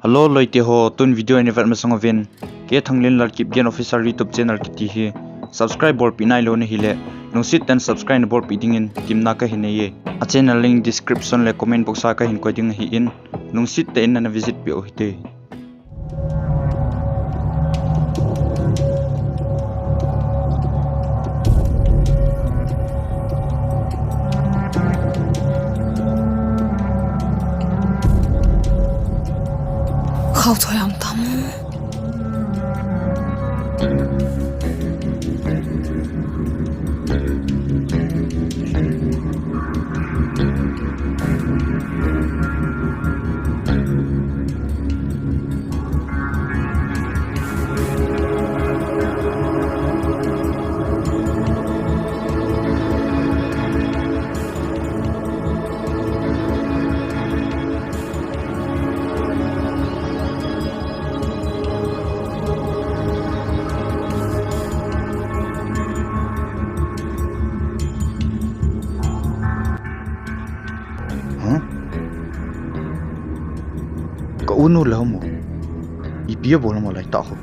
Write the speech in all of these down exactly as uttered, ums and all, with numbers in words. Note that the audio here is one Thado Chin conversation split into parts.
Hello loite ho, tun video in vet masang uvin. Kei Thanglin Lalkipgen Official YouTube channel kiti hi subscribe bolpeh nailou na hile, lungset tah in subscribe na bolpeh dingin temna kahin nei e. A channel link description le comment box a kahin koi ding ahin, lungset tah in na visit peh u hite. Khao choi am tam. Huh? Ka unu la mo. Ipi abol mo lai ta ho.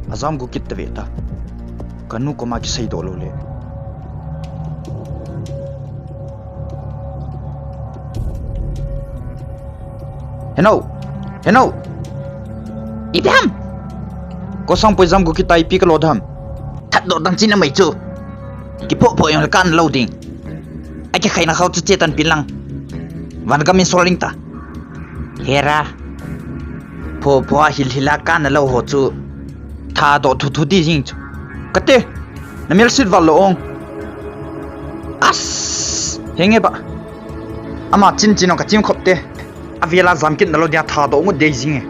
Ajam gu kit tave ta. Kanu koma kisei doh lou le. Heno! Heno! Ipi ham? Kosang poi jam gu kit ta, ipi kalo dam? That doh dang chin amai chu. Kiphoh phoh jong le kan lou ding. Akikhaina khao chu che tan pin lang. Van gam in sol ling ta. Hera. Phoh phoh a hil hil a kan lou ho chu. Thadoh thu thu ti jing chu. Kate. Na mel sit val lo ong. As. Henge ba. Ama chin chin ong ka chim khop te. Avela jam kit na lou dia thadoh ngut dei jing e.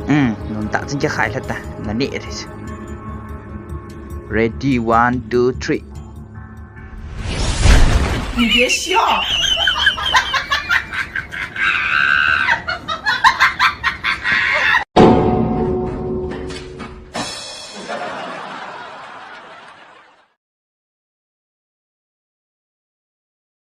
Hmm, nung ta chin ke khai lhata. Na ni e. Ready, one, two, three. You get shot.